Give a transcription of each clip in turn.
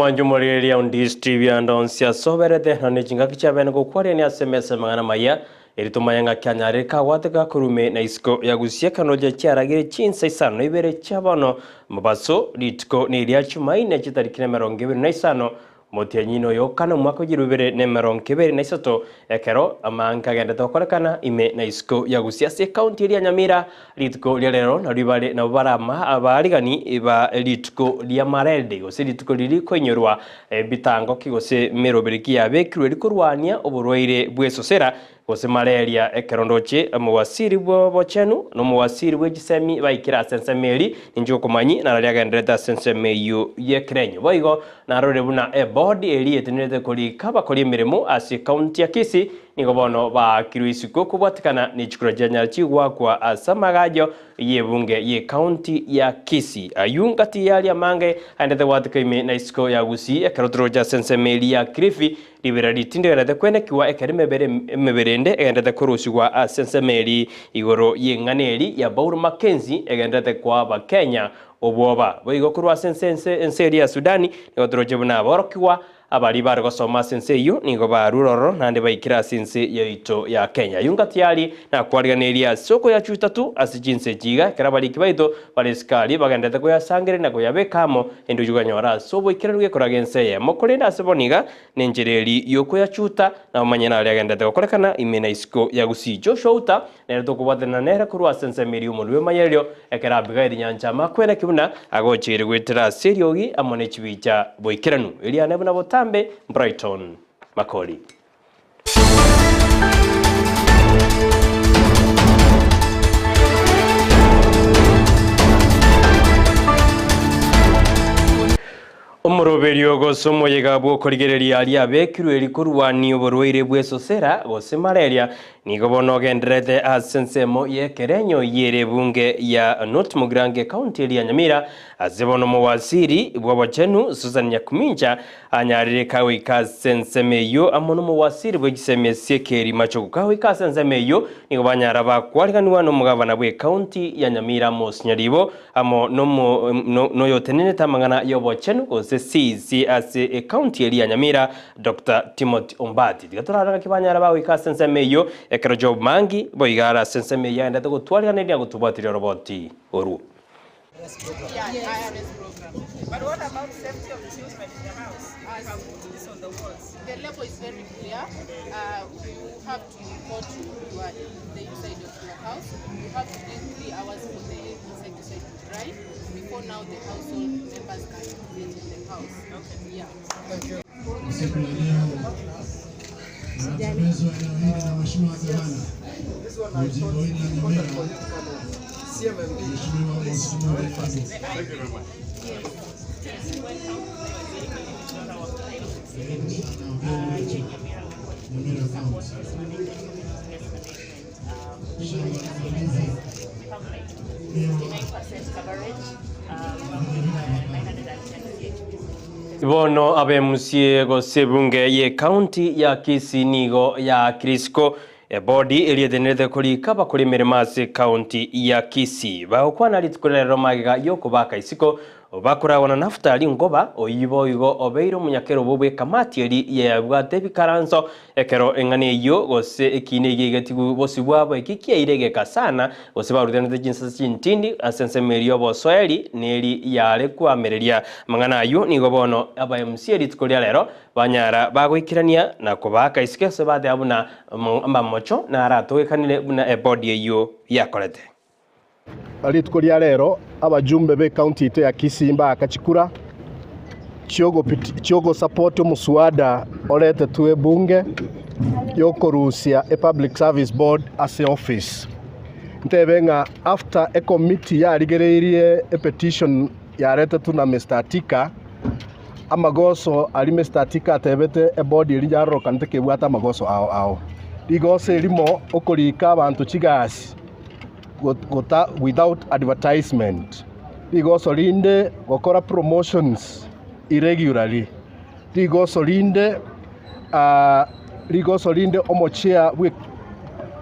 Omwancho omorigereria Ondisi TV ande onsi ase oberete, na ne chingaki chiabene gokwarania ase emesa amang'ana amaya, eri tomanye ng'aki anyarire kagwateka korwa ime na isiko ya Gusii ekanoja chiaragire chinsa isano na ibere chia bono mobaso, rituko neria Chumaine chitariki na emerongo ebere na isano Omotienyi oyo okana omwaka o 2023 ekero amaanka agendete gokorekana ime na isiko ya Gusii ase ekaunti eria ya Nyamira rituko ria rero nario bare nabo bare ama abaarigani ba rituko ria Marede gose rituko riria rikoinyorwa ebitango ki gose meroberi ki yabekirwe rikorwania oborwaire bw'esosera Gose malaria ekero ndoche omowasiri bw'obochenu na omowasiri bwe chisemi baikire ase ensemo eri, ninche okomanyi narari agendererete ase ensemo eyio y'ekerenyo. Boigo narorire buna eboard eri etenerete korika abakori emeremo ase ekaunti ya Kisii nigo bono baakirwe isiko kobwatekana ne chikura chianyara chigoakwa ase amagacho y'ebunge y'ekaunti ya Kisii. Ayio ngati yaria amange aendete goateka ime na isiko ya Gusii ekero toroche ase ensemo eri ya Kilifi Ribera ritindegerete kwenekigwa ekero emebere emebere ende egenderete korusigwa ase ensemo eri igoro y'eng'ana eri ya Bauru Mackenzie egenderete koa Abakenya obwoba. Boigo korwa ase ense ense ense eri ya Sudani nigo toroche buna aborokigwa abaria bare gosoma ase ense eyio nigo barure ororo naende baikire ase ense yaito ya Kenya. Ayio ngatiari nakwariganeria ase okoyachuta tu ase chinse echi iga ekero abariki baito bare esikari bagenderete koyasangereria na koyabeka amo Enduchu okanyora ase oboikeranu gekoraga ense eyemo, korende ase bono iga nenchera eri y'okoyachuta, na omanye naria agenderete gokorekana ime na isiko ya Gusii. Joshua Uta nere tokobwatana nere korwa ase ensemo eria y'omonwa bw'emanyererio, ekero Abigaili nyanchama akweneki buna agocheire goetera ase eriogi amo ne chibicha boikeranu. Eriane buna botambe, Brighton Makori. Omoroberio gose omoyega bw'okorigereria aria abekirwe eri korwania oborwaire bw'esosera gose malaria nigo bono ogendererete ase ensemo y'ekerenyo y'ere ebunge ya North Mugirango ekaunti eria ya Nyamira ase bono omowaziri bw'obochenu Susan Nyakumincha Anyarire kagoika ase ensemo eyio amo nomowasiri bwe chisemi Ezekieli Machogu. Kagoika ase ensemo eyio nigo banyara bakwariganigwa nomogavana bw'ecounty ya Nyamira Amos Nyaribo amo nomo noyotenenete amang'ana y'obochenu gose CEC ase ecounty eria ya Nyamira Doctor Timothy Ombati. Tiga torarore ng'aki banyara bagoika ase ensemo eyio ekero Job Mangi boigo are ase ensemo eyio agendete gotwariganeria na gotobwatiria oroboti orwo. Siku ya leo natembezwa eneo hili na Mheshimiwa Gavana wa jimbo hili la Nyamira, Mheshimiwa Amos Kimani Karibu sana mgeni wetu Nyamira County. Shamba la mandizi, miwa, Bono abemusie gose ebunge y'ecounty ya Kisii nigo yaakire isiko ebodi eria etenerete korika abakori emeremo ase ecounty ya Kisii. Bagokwana rituko ria rero magega y'okobaaka isiko Bakoragwa na Nafutali ngoba, oyio boigo obeire omonyakerobo bw'ekamati eria yabwate ebikaranso, ekero eng'ana eyio gose ekiina egia egetigwe bosio bwabo eki kiaire egeka sana, gose barutanete chinsase chintindi ase ensemo eria y'obosoeri na eri yare koamereria amang'ana ayio, nigo bono abaemusie rituko ria rero banyara bagoikerania na kobaaka isiko ase bateba buna amamocho naratogekanire buna ebodi eyio yakorete. Rituko ria rero abajumbe b'ecounty yaito ya Kisii mbaaka chikura chiogosupport omosuada oretetwe ebunge yokorusia epublic service board ase office. Ntebe ng'a after ecommittee yarigereirie epetition yaretetwe na Mister Atika, amagoso aria Mister Atika atebete eboard eria yarorokanete kebwate amagoso ao ao. Rigoso erimo okorika abanto chigasi. Without advertisement, rigoso rinde gokora promotions irregularly, rigoso rinde rigoso rinde omochia bwe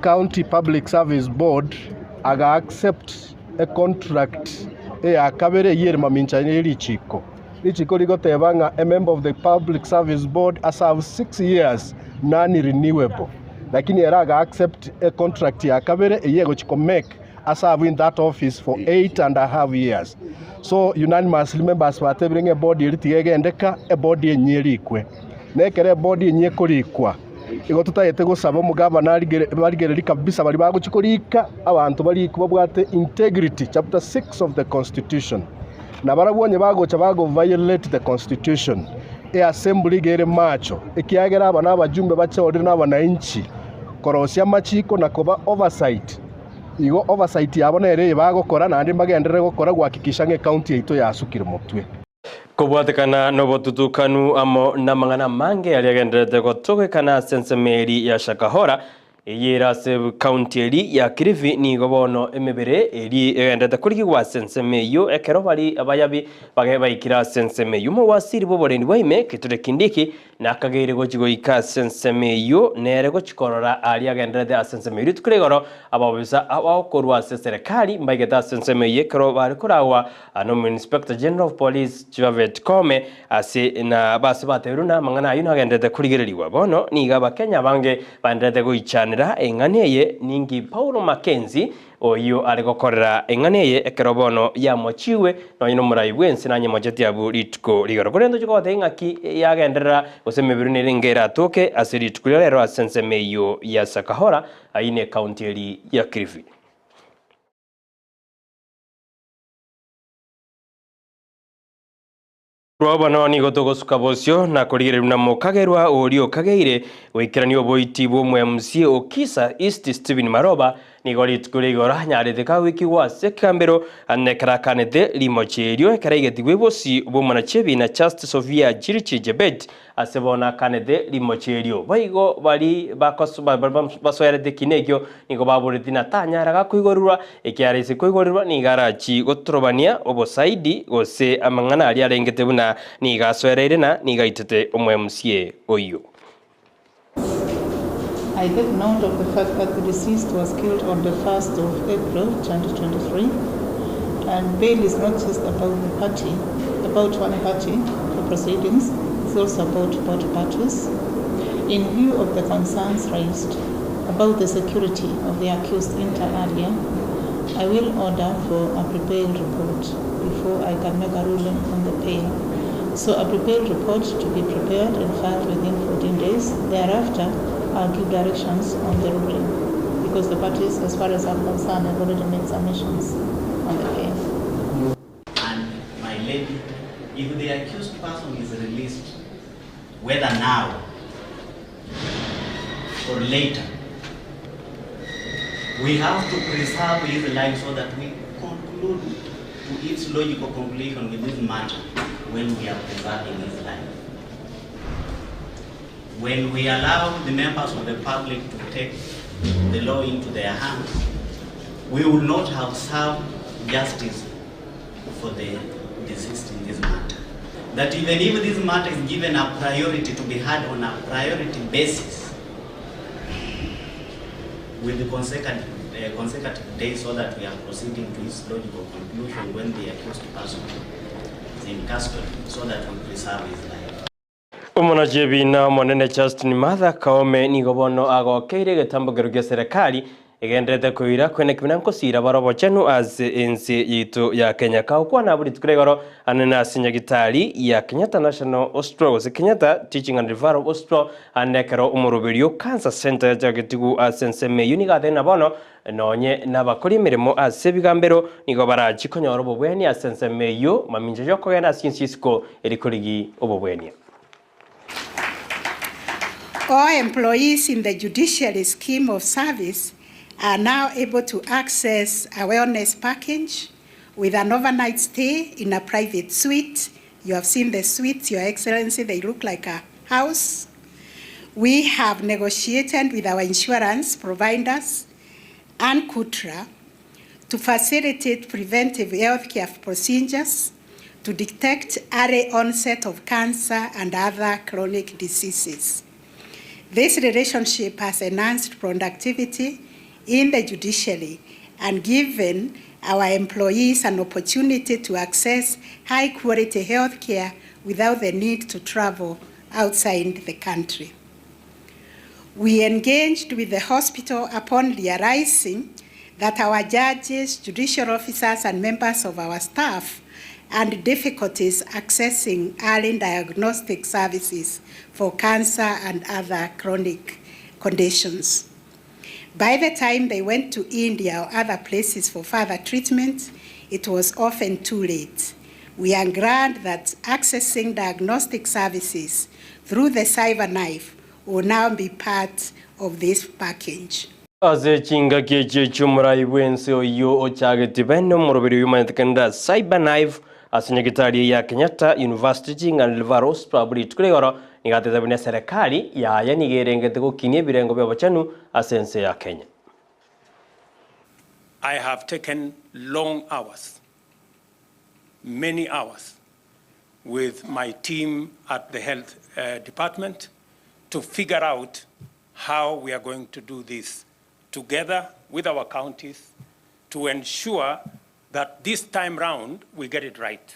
county public service board aga accept econtract eya kabere eyio ere mamincha ye richiko. Richiko rigoteba ng'a a member of the Public Service Board aserve 6 years non-renewable. Lakini ere aga accept e contract ya kabere eyio egochi ko make aserve in that office for 8.5 years. So unanimously members batebire ng'a eboard eria tiga egendeka, eboard enyia erikwe. Na ekero eboard enyia ekorikwa, igo totagete gosaba omogavana arigere barigererie kabisa baria bagochia korika, abanto barikwe babwate integrity, chapter 6 of the constitution. Na barabwo onye bagocha bago violate the constitution, eassembly iga ere macho, ekiagera aba nabajumbe bachorire na abananchi korosia amachiko na koba oversight. Igo oversight yabo nere eye bagokora naende mbagenderere gokora gohakikisha ng'a ecounty yaito yasukire motwe. Kobwatekana nobotutukanu amo namang'ana amange aria agendererete gotogekana ase ensemo eri ya Shakahola, eyio ere ase county eri ya Kilifi, nigo bono emebere eri egendererete korigigwa ase ensemo eyio ekero bari abayabi bage baikire ase ensemo eyio. Omowasiri bw'oborendi bwa ime, Kithure Kindiki, Nakageire gochia goika ase ensemo eyio, nere gochia korora aria agendererete ase ensemo eyio. Rituko rigoro ababisa abao korwa ase eserekari mbaigete ase ensemo eyio ekero bare koragwa nomo-Inspector General of Police Japhet Koome ase na base batebiru na amang'ana ayio nagendererete korigererigwa. Bono nigo Abakenya abange baendererete goichanera eng'ana eye ninki Paulo Mackenzie Oyio are gokorera eng'ana eye ekero bono yamochigwe, nonya nomorai bw'ense nanyemochetie abwo rituko rigoro. Korende tochia kogotebia ng'aki yagenderera, gose emebere nere enga eratoke ase rituko riria rero ase ensemo eyio ya Shakahola, ayio ne county eri ya Kilifi. Korwa bono nigo togosuka bosio na korigereria buna mokagerwa oria okageire goikerania oboiti bw'omo-MC o Kisa East Stephen Maroba nigo rituko ria igoro anyarete kagoikigwa ase ekegambero ande ekero akanete rimocho erio ekero aigetigwe bosi bw'omonachiebi na Just Sophia Chirichi Chebet ase bono akanete rimocho erio. Boigo baria basoerete ekina ekio nigo baboretie na tanyara gakoigorerwa, ekiagera ase koigorerwa nigo arachie gotorobania obosaidi gose amang'ana aria arengete buna nigo asoereire na nigo aitete omoemusie oyio. I take note of the fact that the deceased was killed on the 1st of April 2023 and bail is not just about the party, about one party for proceedings, it's also about both parties. In view of the concerns raised about the security of the accused inter alia, I will order for a prepared report before I can make a ruling on the bail. So a prepared report to be prepared and filed within 14 days. Thereafter, I'll give directions on the ruling because the parties, as far as I'm concerned, have already made submissions on the bail. And my lady, if the accused person is released, whether now or later, we have to preserve his life so that we conclude to its logical conclusion with this matter when we are preserving his life. When we allow the members of the public to take the law into their hands, we will not have served justice for the deceased in this matter. That even if this matter is given a priority to be heard on a priority basis, with the consecutive days so that we are proceeding to its logical conclusion when the accused person is in custody, so that we preserve his life. Omonachiebina omonene Justin Martha Koome nigo bono agokeire egetambokero gia serikali egenderete koira kwene kibina nkosira bara obochenu ase ense yaito ya Kenya. Kagokwana abwo rituko ria igoro ane ase nyagitari ya Kenyatta National Hospital gose Kenyatta Teaching and Referral Hospital ande ekero omoroberio Cancer Center yachagetigu ase ensemo eyio nigo atebire bono nonye nabakori emeremo ase ebigambero nigo barachi konyora obobweni ase ensemo eyio mamincha yokogenda ase ense isiko erikorigi obobweni. All employees in the judiciary scheme of service are now able to access a wellness package with an overnight stay in a private suite. You have seen the suites, Your Excellency, they look like a house. We have negotiated with our insurance providers and KUTRA to facilitate preventive healthcare procedures to detect early onset of cancer and other chronic diseases. This relationship has enhanced productivity in the judiciary and given our employees an opportunity to access high quality health care without the need to travel outside the country. We engaged with the hospital upon realizing that our judges, judicial officers and members of our staff and difficulties accessing early diagnostic services for cancer and other chronic conditions. By the time they went to India or other places for further treatment, it was often too late. We are glad that accessing diagnostic services through the CyberKnife will now be part of this package. Ase chingaki echio chi'omorai bw'ense oyio ochagetie bene omoroberi oyio omanyetekanire ase CyberKnife ase nyagitari ya Kenyatta University Teaching and Referral Hospital abwo rituko ria igoro nigo atebete buna eserekari yaye nigo erengete gokinia ebirengo bi'obochenu ase ense ya Kenya. I have taken long hours, many hours with my team at the health department to figure out how we are going to do this together with our counties to ensure that this time round we get it right.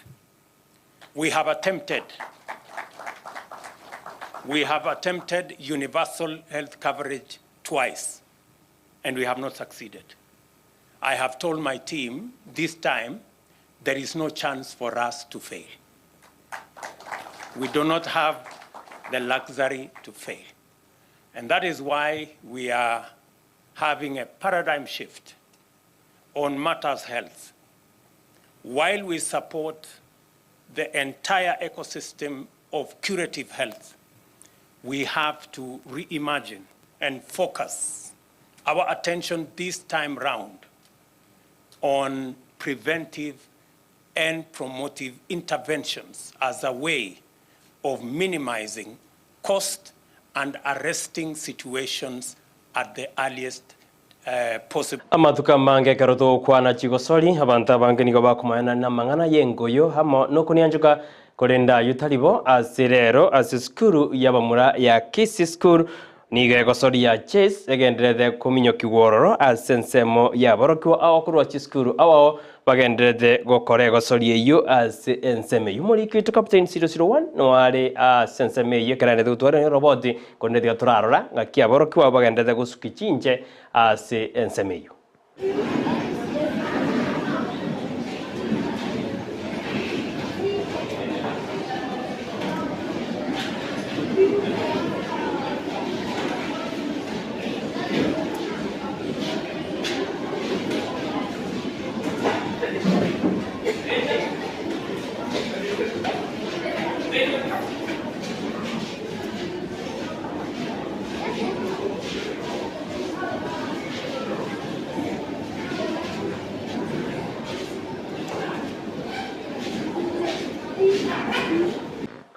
We have attempted we have attempted universal health coverage twice and we have not succeeded. I have told my team this time there is no chance for us to fail. We do not have the luxury to fail. And that is why we are having a paradigm shift on matters health. While we support the entire ecosystem of curative health, we have to reimagine and focus our attention this time round on preventive and promotive interventions as a way of minimizing cost and arresting situations at the earliest possible. Amatuko amange ekero togokwana chigosori, abanto abange nigo bakomanyana namang'ana y'engoyo amo nokonianchoka, korende ayio tari bo ase rero ase esukuru y'abamura ya Kisii School nigo egosori ya chess egendererete kominyokigwa ororo ase ensemo y'aborokigwa ao korwa chisukuru ao ao Bagendererete gokora egosori eyio ase ensemo eyio. Omoriki oito Captain 001 noyo are ase ensemo eyio ekero aendete gotwara eroboti, korende tiga torarora ng'aki aborokigwa abwo bagendererete gosukia chinche ase ensemo eyio.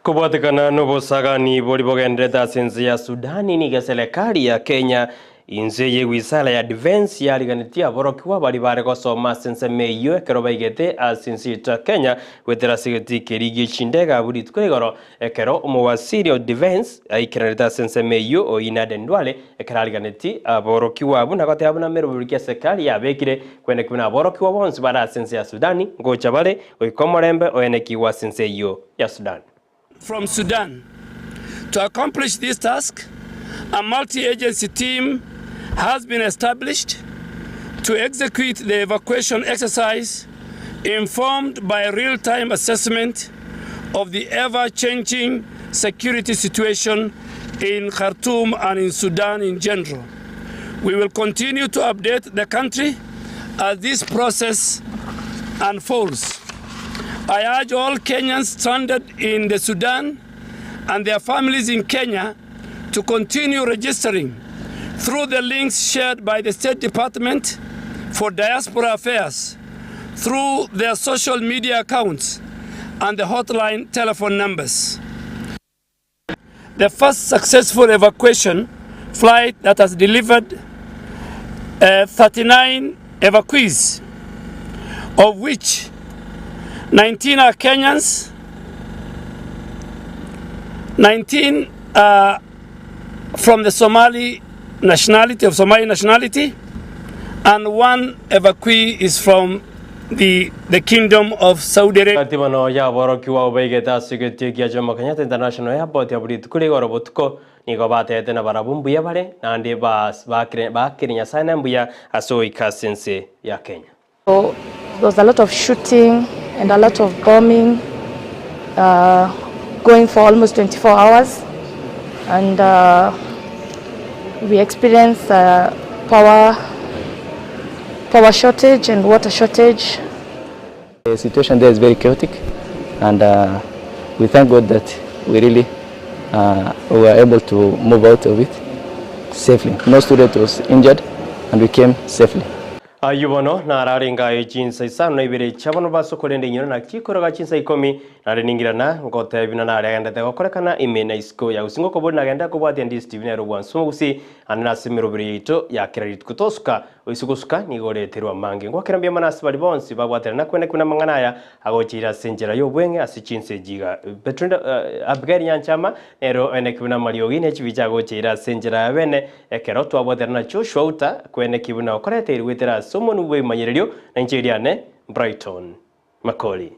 Kobwatekana nobosagani boria bogendererete ase ense ya Sudani, nigo eserekari ya Kenya Inse ye wizara ya Defence yariganetie aborokigwa baria bare gosoma ase ensemo eyio ekero baigete ase ense yaito ya Kenya goetera ase egetii keria gie chindege abwo rituko rigoro ekero omowaziri o Defence aikeranete ase ensemo eyio Oina Aden Duale ekero ariganetie aborokigwa abwo na goteba buna meroberi ki eserikali yabekire kweneki buna aborokigwa bonsi bare ase ense ya Sudan ngocha bare goika omorembe oenekigwe ase ense eyio ya Sudan. From Sudan. To accomplish this task, a multi-agency team has been established to execute the evacuation exercise informed by real-time assessment of the ever-changing security situation in Khartoum and in Sudan in general. We will continue to update the country as this process unfolds. I urge all Kenyans stranded in the Sudan and their families in Kenya to continue registering through the links shared by the State Department for Diaspora Affairs, through their social media accounts and the hotline telephone numbers. The first successful evacuation flight that has delivered 39 evacuees, of which 19 are Kenyans, 19 are from the Somali nationality, of Somali nationality, and one evacuee is from the the Kingdom of Saudi Arabia. Gati bono yaborokigwa obaigete ase egetii gia Jomo Kenyatta International Airport abwo rituko rigoro botuko, nigo batebete na barabwo mbuya bare, naende baakire Nyasae ne mbuya ase ogoika ase ense ya Kenya. So there was a lot of shooting and a lot of bombing uh, going for almost 24 hours and uh, we experienced uh, power, power shortage and water shortage. The situation there is very chaotic and uh, we thank God that we really uh, were able to move out of it safely. No student was injured and we came safely. Ayio bono nararenge aye chinsa isano na ibere chia bono base okorenda inyoro na chikoroga chinsa ikomi, naende ningirana ngotebia buna nare agendete gokorekana ime na isiko ya gusii ngokobori nagende kobwatia ndi Stephen ere obwansu omogusii ande nase emeroberi yaito ya kera rituko tosuka oise gosuka nigo oreterwe amange ngwakera mbuya mono ase baria bonsi babwaterana na kwene buna amang'ana aya agochiira ase enchera y'obweng'e ase chinsa echi iga Petrinda Abigaili Nyanchama nere oeneki buna amariogi ne chibicha agochiira ase enchera ya bene Ekero twabwaterana na Joshua Uta kweneki buna okoreteirwe goetera ase omonwa bw'ebimanyererio, na inche eriane Brighton Makori.